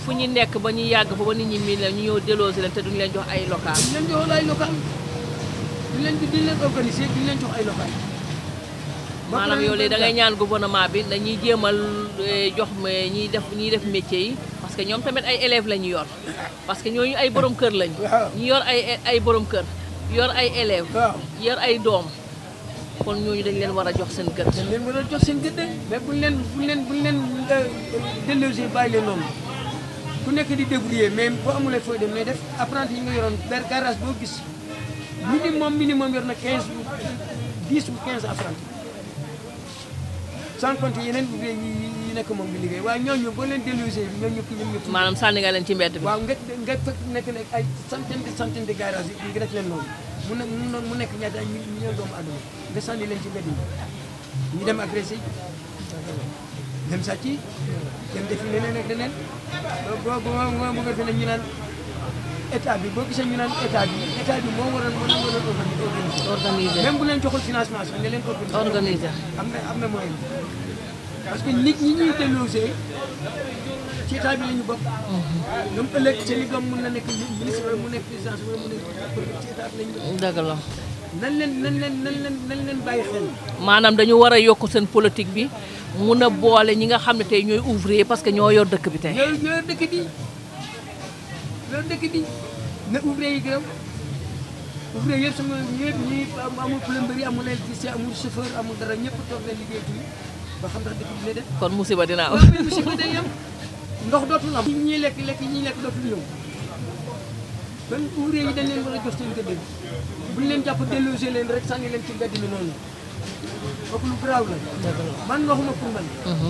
fu ñu nekk ba ñu yàgg fa ba nit ñi miin la ñu ñëw déloger leen te duñu leen jox ay local. duñ leen jox ay local duñ leen organiser duñ leen jox ay local. maanaam yow léegi da ngay ñaan gouvernement bi dañuy jéemal jox ñiy def métier yi parce que ñoom tamit ay élèves la ñu yor parce que ñooñu ay borom kër lañu. ñu yor ay borom kër yor ay élèves. yor ay doom kon ñooñu dañ leen war a jox seen gëdd. dañ leen war a jox seen gëdd mais buñ leen déloger bàyyi leen noonu ku nekk di débrouiller mais boo amulee fooy dem lay def apprenti yi nga yoroon garage boo gis minimum yor na 10 ou 15 apprentis sans compter yeneen ouvrier yi nekk moom di liggéey waaye ñooñu boo leen dellusé ñoom ñëpp maanaam sànni nga leen ci mbedd bi. waaw nga fekk nekk ay centaine de garage yi nga def leen noonu mu nekk ñaata million doomu adama nga sànni leen ci mbedd yi ñu dem agressé dem sàcc dem defi leneen ak leneen boo bëgg fi ne ñu naan état bi boo gisee ñu naan état bi moo waroon organiser même bu leen joxul financement sax nga leen organiser am na moyen parce que nit ñi ñuy delloosé ci état bi la ñu bokk ñoom ëllëg seen i doom mën na nekk ministre wala mu nekk président wala mu nekk ci état bi la ñu bokk. dëgg la. nan leen bàyyi xel. maanaam dañu war a yokk seen politique bi mun a boole ñi nga xam ne tey ñooy ouvrier parce que ñoo yor dëkk bi tey. ñoo yor dëkk bi na ouvrier yi gërëm ouvrier yëpp sama ñëpp ñi amul plomberie amul électricien amul chauffeur amul dara ñëpp toog leen liggéey tuuti ba xam ndax dëkk bi dina def. kon musiba dina am. musiba day am ndox dootul am. ñi lekk dootul ñëw kon ouvrier yi dañ leen war a jox seen gëdd bu ñu leen jàpp délogé leen rek sànni leen ci mbedd mi noonu kooku lu garaaw la. man waxuma pour man.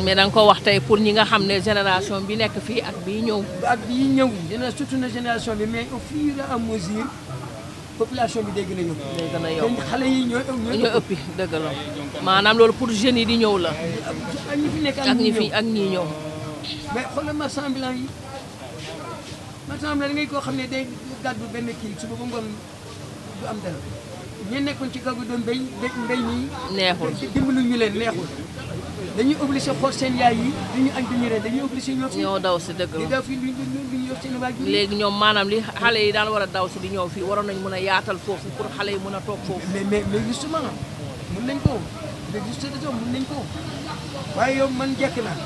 mais da nga ko wax tey pour ñi nga xam ne génération bi nekk fii ak bii ñëw. surtout na génération bi mais au fur et à mesure population bi day gën a yokk. day gën a yokk xale yi ñooy ëppi dëgg la maanaam loolu pour jeunes yi di ñëw la. ak ñi fi nekk ak ñi ñëw. mais xoolal marchand ambulant yi marchand ambulant da ngay koo xam ne day gàddu benn kii suba ba ngoon du am dara ñi nekkoon ci kaw gi doon mbéy nii. neexul dimbalu ñu leen neexul. dañuy obligé xool seen yaay yi duñu añ duñu ren dañuy obligé ñoo daw si dëgg la di daw fii lu ñu yor seen waajur. léegi ñoom maanaam li xale yi daan war a daw si di ñëw fii waroon nañ mën a yaatal foofu pour xale yi mën a toog foofu. mais justement mën nañ ko mais justement mën nañ ko waaye yow man jekk naa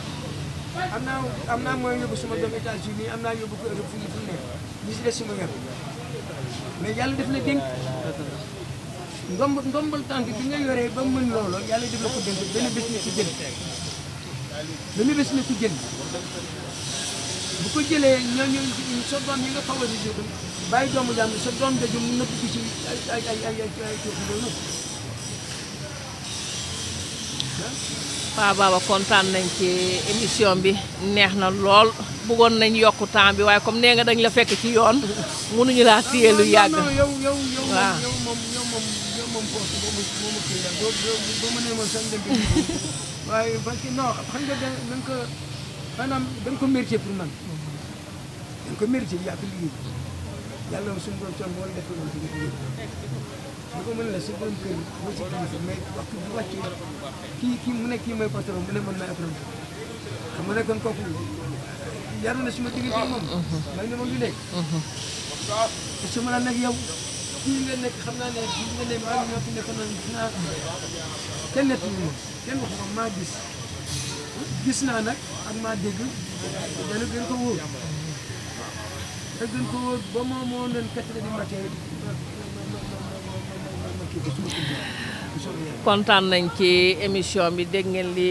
am naa mooy yóbbu suma doom États-Unis am naa yóbbu ko Europe fu ne ñi si des suma yor mais yàlla def la dénk ndombal tànk bi nga yoree ba mën loolu yàlla def la ko dénk benn bés na ko jël bu ko jëlee ñooñu sa doom yi nga favorisé ko bàyyi doomu jàmm sa doom jooju mën na dugg ci ay cooki loolu Paa Baba kontaan nañ ci émission bi neex na lool bëggoon nañ yokk temps bi waaye comme nee nga dañ la fekk ci yoon mënuñu laa téye lu yàgg. yow waaw moom foofu boo ma kii la boo ma nee moom sax dem waaye parce que non xam nga da nga ko maanaam da nga ko mérité pour man da nga ko mérité yaa ko liggéey yàlla suñu borom tool moo la def loolu liggéey bu ko mën la sa borom kër moo ci kilifa mais waxtu bu wàccee kii mu nekk kii mooy patron mu ne mën naa apprendre xam nga ne kon kooku yar na suma diggante moom may na ma lu nekk te su ma la nag yow kii nga nekk xam naa ne kii nga ne maa ñoo fi nekk noonu naa kenn nekk ñu moom kenn wax ko maa gis naa nag ak maa dégg dana gën ko wóor te gën ko wóor ba moo leen 4 heures du matin kontaan nañ ci émission bi dégg ngeen li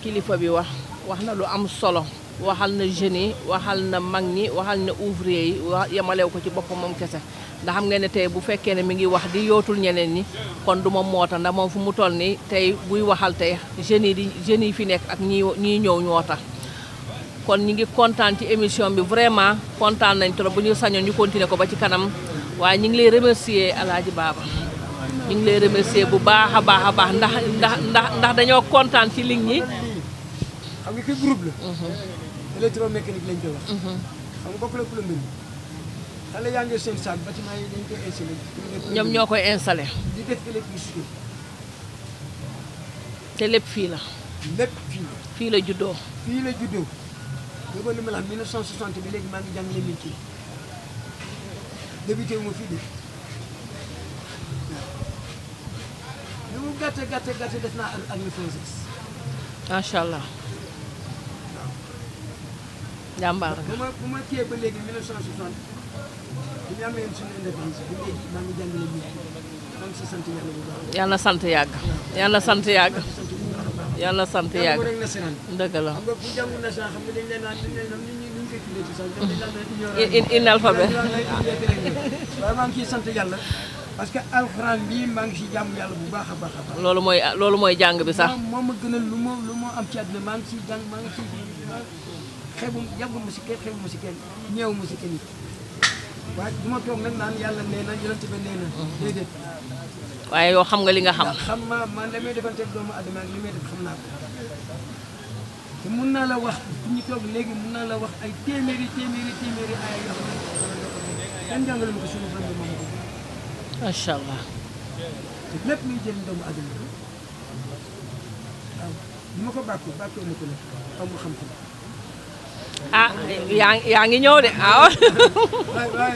kilifa bi wax na lu am solo waxal na jeunes yi waxal na mag ñi waxal na ouvrier yi yemalew ko ci boppam moom kese ndax xam ngeen ne tey bu fekkee ne mi ngi wax di yootul ñeneen ñi kon du moom moo tax ndax moom fu mu toll nii tey buy waxal tey jeunes yi fi nekk ak ñii ñëw ñoo tax kon ñi ngi kontaan ci émission bi vraiment kontaan nañ trop bu ñu sañoon ñu continuer ko ba ci kanam waaye ñu ngi lay remercier Alaaji Baba ñu ngi lay remercier bu baax a baax ndax dañoo kontaan ci ligne ñi. xam nga kii groupe la. électromécanique lañ koy wax. xam nga bokk la plomberie xale yaa ngi seen salle bâtiment yi dañ koy installé. ñoom ñoo koy installé. di def électricité. te lépp fii la. lépp fii la. fii la juddoo. fii la juddoo. booba li ma la wax 1960 bi léegi maa ngi jàngale métier débuté wu ma fii de waaw li mu gàtt def naa ak le français. macha allah. waaw. jàmbaar nga. bu ma téye ba léegi 1960 bi ñu amee suñu indépendance ba léegi maa ngi jàngale métier maa ngi si sant yàlla bu baax. yàlla na sant yàgg. yàlla na sant yàgg. yàlla na sant yàgg. dëgg la. xam nga bu jàngu nasaraan xam nga dañ leen naan nit ñi inalphabet waaye maa ngi ciy sant yàlla parce que alxuraan bi maa ngi si jàmm yàlla bu baax a baax a baax. loolu mooy jàng bi sax. moo ma gënal lu ma am ci àdduna maa ngi ciy jàng maa ngi ciy xeebu yàggu ma si kenn xeebu ma si kenn ñeewu ma si kenn it waaye du ma toog nag naan yàlla nee na yonent bi nee na déedéet. waaye yow xam nga li nga xam. xam man li may defanteeg doomu adama ak li may def xam naa ko te mun naa la wax fi ñu toog léegi mun naa la wax ay téeméeri ay yoo xam ne kenn jàngale ma ko suñu borom moom ko. macha allah. te lépp luy jëriñ doomu adama waaw li ma ko bàkkoo ma ko nag aw ma xam-xam. ah yaa ngi ñëw de ah.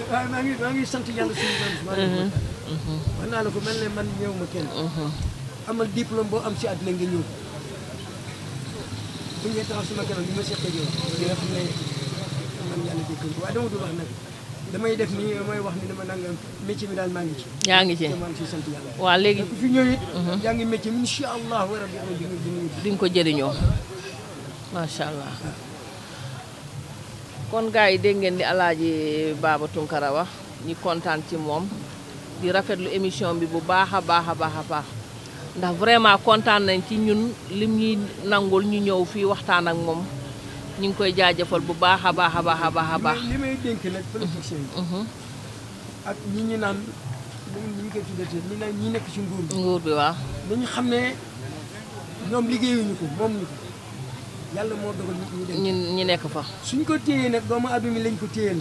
waaye maa ngi sant yàlla suñu borom. wax naa la ko mel ne man ñëw ma kenn. amal diplôme boo am si àddina nga ñëw. bu ñu taxaw sama kanam li ma seqee yow di nga xam ne man yàlla dégg ko waaye dama dul wax nag damay def nii damay wax ni dama nangam métier mi daal maa ngi ci. yaa ngi ci te maa ngi ciy sant yàlla. waaw léegi ku fi ñëw it. yaa ngi métier mi incha allah rabbi di nga ko jëriñoo macha allah. kon gars yi dégg ngeen di Alaaji Baba Tounkara wax ñi kontaan ci moom di rafetlu émission bi bu baax a baax a baax a baax ndax vraiment kontaan nañ ci ñun lim ñuy nangul ñu ñëw fii waxtaan ak moom ñu ngi koy jaajëfal bu baax a baax a baax a baax a baax. li may dénk nag politiciens yi. ak ñi naan ñu koy tuddee ñi naan ñi nekk ci nguur bi. nguur bi waaw. dañu xam ne ñoom liggéeyuñu ko moom ñu ko yàlla moo dogal ñi nekk fa. suñ ko téyee nag doomu aadama mi lañ ko téyeel.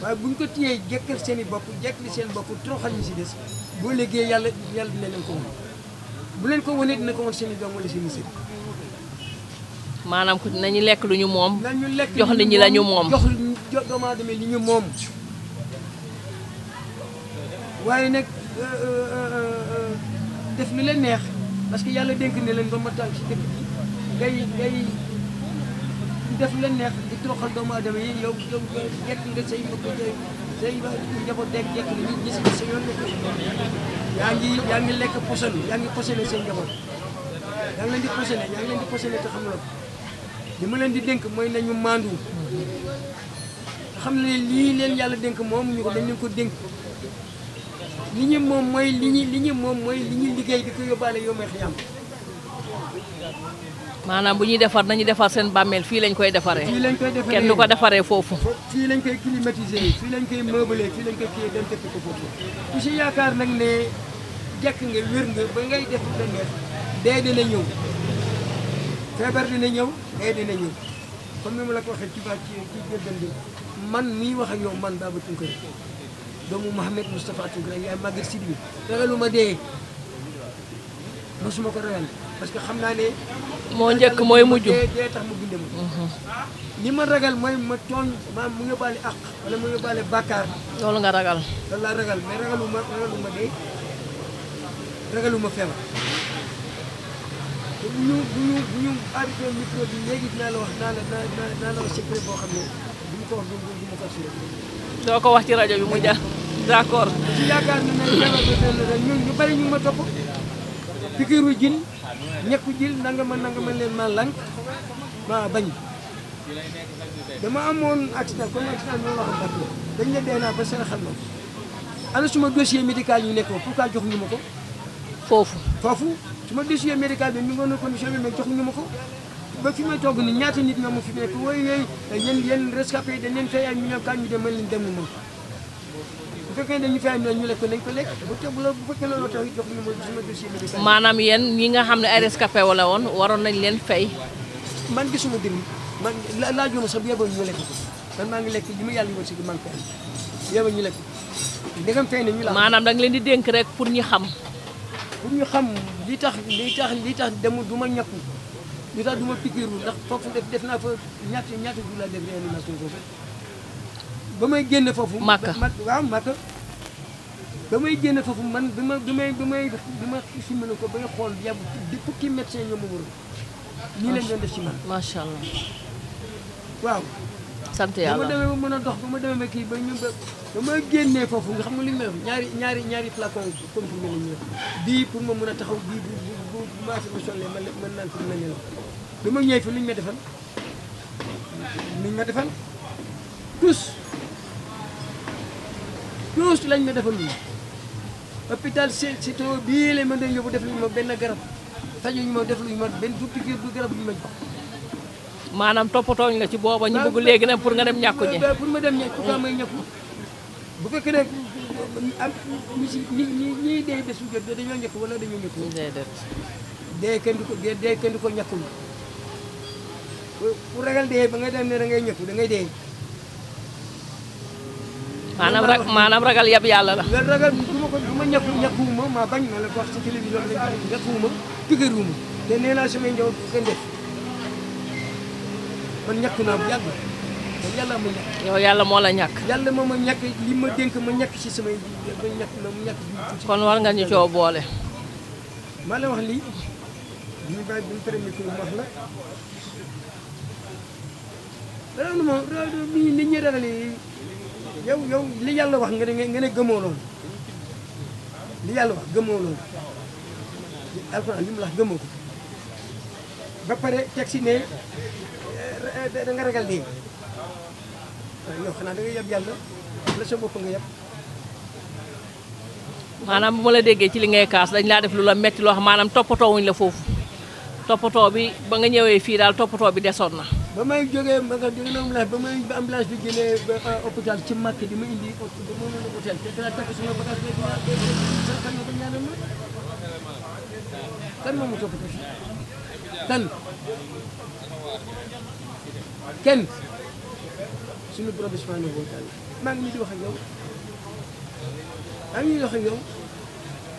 waaye buñ ko téyee jekkal seen i bopp jekkali seen bopp toroxal ñi si des boo liggéey yàlla dina leen ko wan bu leen ko wanee dina ko wan seen i doom wala seen i sët. maanaam ku nañu lekk lu ñu moom. nañu lekk jox nit ñi la ñu moom jox doomu aadama li ñu moom. waaye nag def lu leen neex parce que yàlla dénk ne leen ba ma tànk si dëkk bi ngay def leen neex di toroxal doomu aadama yi yow jekk nga say mbokk say njaboot dégg jekk na ñi si sa yoon nekk yaa ngi lekk poson yaa ngi posone seen njaboot yaa ngi leen di posone te xam loolu li ma leen di dénk mooy nañu maandu te xam ne lii leen yàlla dénk moom ñu ko dañ leen ko dénk li ñu moom mooy li ñu liggéey di ko yóbbaale yow may xiyam. maanaam bu ñuy defar nañu defar seen bàmmeel fii lañ koy defaree. fii lañ koy defaree kenn du ko defaree foofu. fii lañ koy climatiser fii lañ koy meubler fii lañ koy kii dem tëkk ko foofu. ku si yaakaar nag ne jekk nga wér nga ba ngay def la neex dee dina ñëw feebar dina ñëw dee dina ñëw comme ni ma la ko waxee ci gërëm bi man mii wax ak yow man Baba Tounkara doomu Mouhamed Moustapha Tounkara yaay Maguette Sidibé ragaluma dee mosuma ko ragal parce que xam naa ne. moo njëkk mooy mujj dee tax mu bind ma. li ma ragal mooy ma tooñ maam mu yóbbaale àq wala mu yóbbaale bàkkaar. loolu nga ragal. loolu laa ragal mais ragaluma dee ragaluma feebar. te bu ñu arrêté micro bi léegi dinaa la wax naa la wax secret boo xam ne du ma ko wax du ma ko assuré. doo ko wax ci rajo bi mu ja d'accord. ci yaakaar na ne feebar bi ñu bari ñu ma topp pikiru jin ñekku jil nanga ma leen ma lank ma bañ dama amoon accident comme accident bi ma wax dañ ne dee naa ba seen xam na ana suma dossier médical ñu nekkoon pourquoi joxuñu ma ko foofu suma dossier médical bi ñu ngoon condition bi mais joxuñu ma ko ba fi may togg ni ñaata nit ñoo ma fi nekk wooyu yooyu yéen rescapé dañ leen fay ay million kan ñu dem mën leen dem moom bu fekkee dañu fay am ñu lekk nañ ko lekk bu fekkee loolu tax joxuñu ma suma dossier médical. maanaam yéen ñi nga xam ne ay rescapé wala woon waroon nañ leen fay. man gisuma déglu man laajuma sax bu yeboo ñu lekk ko man maa ngi lekk li ma yàlla yoon si man fay bu yeboo ñu lekk ndegam fay na ñu la. maanaam da nga leen di dénk rek pour ñu xam. pour ñu xam li tax demul du ma ñàkku li tax du ma pikiru ndax foofu def naa fa ñaata du la def réanimation foofu ba may génn foofu. Màkka waaw Màkka ba may génn foofu man bi ma simile ko bay xool yàbb di fukki médecin ñoo ma wër nii lañ doon def ci man. macha allah. waaw. sant yàlla ba ma demee ba mën a dox ba ma demee ba kii ba ma génnee foofu nga xam nga li ñu may wax ñaari flacon comprimé la ñu bii pour ma mën a taxaw bii bu maase ba sollee ma mën naan fi ma ne la ba ma ñëwee fi lu ñu ma defal tous lañ ma defal lu hôpital Cito bii la ma doon yóbbu def lu ma benn garab fajuñu ma def lu ma benn du piqûre du garab lu ma jox. maanaam toppatooñ la ci booba ñu bëgg léegi nag pour nga dem ñàkku ji. pour ma dem ñàkku pourquoi may ñàkku bu fekkee ne ak ñi dee bés bu jot dañoo ñàkk wala dañoo ñàkk. déedéet. dee kenn du ko ñàkkul pour ragal dee ba nga dem ne da ngay ñàkku da ngay dee. maanaam ragal yab yàlla la. ragal du ma ñàkkuwuma maa bañ ma la ko wax ci télévision bi ñàkkuwuma piqûrewuma te nee naa samay njaboot bu kenn def man ñàkk naa bu yàgg man yàlla ma ñàkk. yow yàlla moo la ñàkk. yàlla moo ma ñàkk li ma dénk ma ñàkk ci samay ma ñàkk tuuti. kon war nga ñu coo boole. maa la wax lii bi ñu bàyyi bi ñu pare micro wax la rawatina moom nit ñi ragalee yow li yàlla wax nga ne gëmoo loolu li yàlla wax gëmoo loolu alxuraan li mu la wax gëmoo ko ba pare teg si ne da nga ragal dee yow xanaa da nga yab yàlla la sa bopp nga yab. maanaam bu ma la déggee ci li ngay kaas dañ laa def lu la metti loo xam maanaam toppatoo wuñ la foofu toppatoo bi ba nga ñëwee fii daal toppatoo bi desoon na. ba may jógee ba nga jógee ambulance ba may ambulance bi génnee ba hôpital ci Màkk di ma indi ba ma mën a hôtel te dana takk sama bagage bi kan ma ko ñaanal ma kan moo ma toppatoo si kenn suñu borom bi subhanahu wa taala maa ngi nii di wax ak yow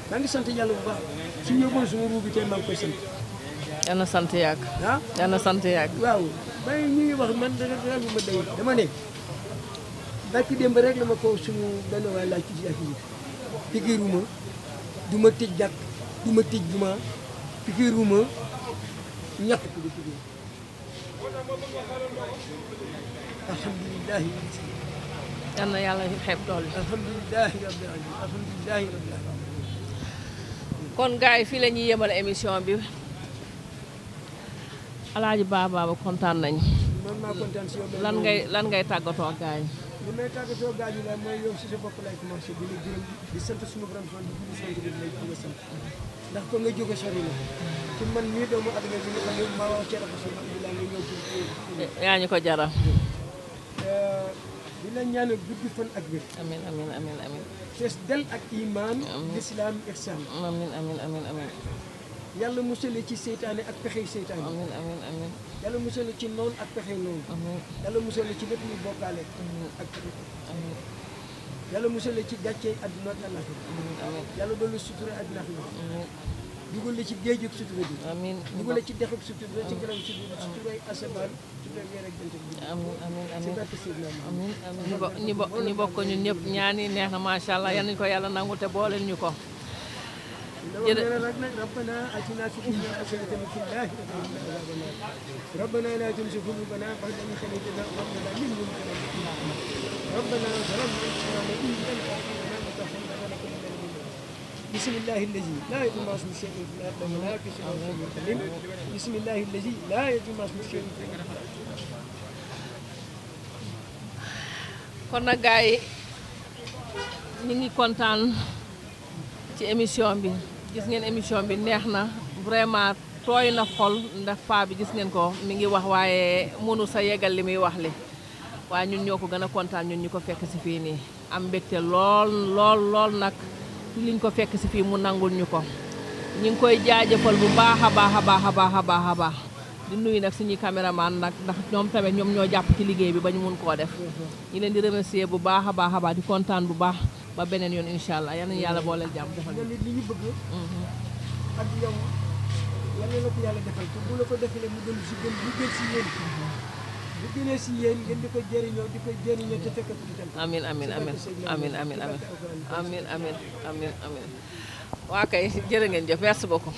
maa ngi sant yàlla bu baax su ñëwoon suma ruu bi tey maa ngi koy sant. yal na sant yàgg. ah yal na sant yàgg. waaw maa ngi ñu ngi wax man dara lu ma day dama ne barki démb rek la ma ko suñu benn waay laaj ci ak yi piqûruma du ma tëj jàkk du ma tëj juma piqûruma ñàkk ko di piqûre alhamdulilahi yal na yàlla xeeb tool yi. alhamdulilahi rabbil alamin alhamdulilahi rabbil alamin. kon gars yi fii la ñuy yemale émission bi Alaaji Baba kontaan nañu. man maa kontaan si yow. lan ngay tàggatoo ak gars yi. li may tàggatoo gars yi la mooy yow si sa bopp lay commencé di la gërëm di sant suñu borom fan di julli sant bi lay di sant ndax ko nga jóge sori la ci man mii doomu adama bi nga xam ne maa wax ci rafa si alhamdulilah nga ñëw pour yaa ñu ko jaral. di la ñaanal guddi fan ak wér. amiin amiin amiin amiin. fees del ak iman. lislaam ihsaan. amiin amiin amiin amiin. yàlla musale ci seytaane ak pexey seytaane. amiin amiin amiin. yàlla musale ci noonu ak pexey noonu. amiin. yàlla musale ci lépp lu bokkaale. ak amiin. yàlla musale ci gàccee adduna ak àllaaxira. amiin. yàlla doolu sutura adduna ak àllaaxira. amiin. dugal la ci géej ak sutura bi. amiin. dugal la ci dexub sutura ci gërëm sutura suturay asamaan suturay weer ak jant bi. amiin amiin ci amiin. barke Seydina Muhammad. amiin amiin ñu bokk ñun ñëpp ñaan yi neex na macha allah yal nañu ko yàlla nangu te booleel ñu ko. ربنا آتنا في الدنيا حسنة وفي الآخرة حسنة وقنا عذاب النار ربنا لا تزغ قلوبنا بعد إذ هديتنا وهب لنا من لدنك رحمة ربنا ظلمنا أنفسنا وإن لم تغفر لنا وترحمنا لنكونن من المؤمنين بسم الله الذي لا يضر مع اسمه شيء في الأرض ولا في السماء بسم الله الذي لا يضر مع اسمه شيء في الأرض. kon nag gars yi ñu ngi kontaan ci émission bi gis ngeen émission bi neex na vraiment tooy na xol ndax paa bi gis ngeen ko mi ngi wax waaye mënu sa yegal li muy wax li waaye ñun ñoo ko gën a kontaan ñun ñu ko fekk si fii nii am mbégte lool nag liñ ko fekk si fii mu nangul ñu ko ñu ngi koy jaajëfal bu baax a baax di nuyu nag suñuy caméraman nag ndax ñoom tamit ñoom ñoo jàpp ci liggéey bi ba ñu mun koo def ñi leen di remercier bu baax a baax di kontaan bu baax ba beneen yoon incha allah yal nañu yàlla booleel jàmm defal nit li ñu bëgg ak yow yàlla la ko yàlla defal te bu la ko defalee mu gën si gën bu gën si yéen bu gënee si yéen ngeen di ko jëriñoo te fekk ko itam amiin waa kay jërë ngeen jëf merci beaucoup